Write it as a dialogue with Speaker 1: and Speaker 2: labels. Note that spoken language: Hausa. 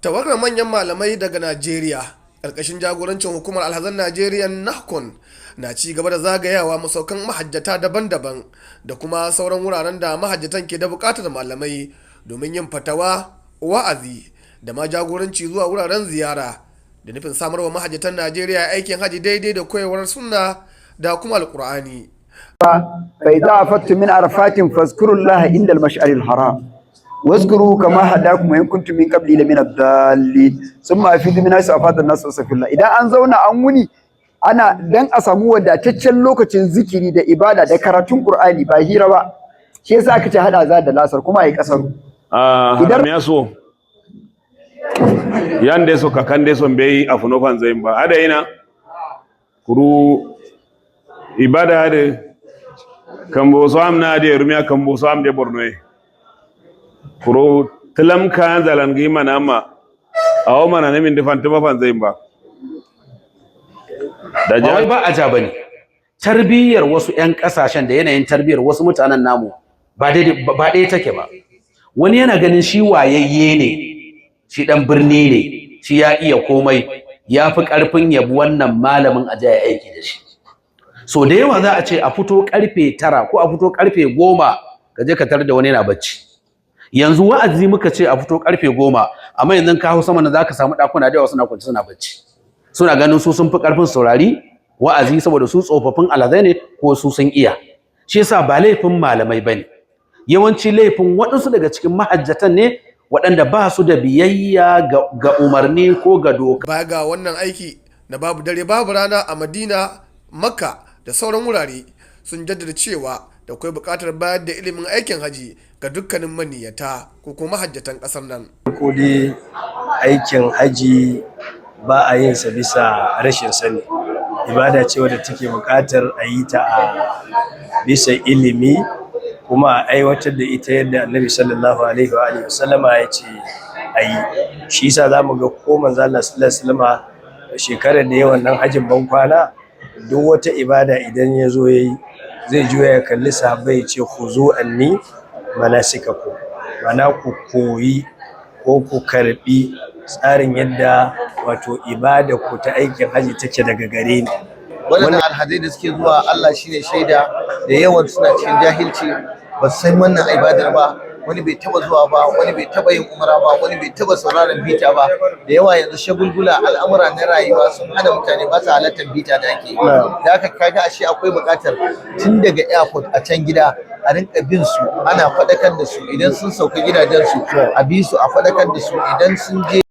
Speaker 1: Tawagar manyan malamai daga Najeriya ƙarƙashin jagorancin Hukumar Alhazan Najeriya NAHCON na ci gaba da zagayawa masaukan mahajjata daban-daban da kuma sauran wuraren da mahajjatan ke da buƙatar malamai domin yin fatawa, wa'azi da ma jagoranci zuwa wuraren ziyara, da nufin samarwa mahajjatan Najeriya aikin haji daidai da koyarwar Sunna da kuma Alƙur'ani.
Speaker 2: فإذا أفضتم من عرفات فاذكروا الله عند المشعر الحرام واذكروه كما هداكم وإن كنتم من قبله لمن الضالين ثم أفيضوا من حيث أفاض الناس واستغفروا الله. Idan an zauna an wuni ana dan a samu wadataccen lokacin zikiri da ibada da karatun Qur'ani, ba hira ba. Shi yasa aka ce hada za da lasar kuma ayi kasaru.
Speaker 3: Idan ya so yande so kakande so mbei afuno fanzain ba ada ina kuru ibada ade kambo so amna ade rumiya kambo so amde Borno e kuru tilam kan zalan gi mana amma awo mana ne min defan tuma fanzain ba.
Speaker 4: Da ba wai ba a ja bane, tarbiyyar wasu 'yan kasashen da yanayin tarbiyyar wasu mutanen namu ba daidai ba ɗaya take ba. Wani yana ganin shi wayayye ne, shi ɗan birni ne, shi ya iya komai, ya fi ƙarfin yabi wannan malamin a ya aiki da shi. So da yawa za a ce a fito karfe 9 ko a fito karfe 10, ka je ka tarar da wani yana bacci. Yanzu wa'azi muka ce a fito karfe 10, amma yanzu ka hau sama na za ka samu ɗakuna da yawa suna kwance suna bacci, suna ganin su sun fi ƙarfin saurari wa'azi saboda su tsofaffin alhazai ne ko su sun iya. Shi yasa ba laifin malamai bane, yawanci laifin waɗansu daga cikin mahajjatan ne waɗanda ba su da biyayya ga umarni ko ga doka.
Speaker 1: Baya ga wannan aiki na babu dare babu rana a Madina, Makka da sauran wurare, sun jaddada cewa da akwai buƙatar bayar da ilimin aikin haji ga dukkanin maniyyata ko kuma mahajjatan ƙasar nan.
Speaker 5: Ko dai aikin haji ba a yin sa bisa rashin sani. Ibada ce wadda take buƙatar a yi ta a bisa ilimi kuma a aiwatar da ita yadda Annabi sallallahu alaihi wa alihi wasallama ya ce a yi. Shi yasa za mu ga ko Manzo Allah sallallahu alaihi wasallama shekarar da yawan nan hajin ban kwana, duk wata ibada idan ya zo ya yi, zai juya ya kalli sahabbai ya ce, "Khuzu anni manasikakum," ma'ana ku koyi ko ku karbi tsarin yadda wato ibada ku ta aikin haji take daga gare ni.
Speaker 6: Waɗannan alhazai da suke zuwa, Allah shine shaida, da yawan suna cikin jahilci, ba su san wannan ibadar ba. Wani bai taba zuwa ba, wani bai taba yin umra ba, wani bai taba sauraron bita ba. Da yawa yanzu shagulgula, al'amura na rayuwa sun hana mutane ba su halartar bita da ake yi. Da haka kaga ashe akwai buƙatar tun daga airport a can gida a rinka bin su ana faɗakar da su, idan sun sauka gidajensu a bi su a faɗakar da su, idan sun je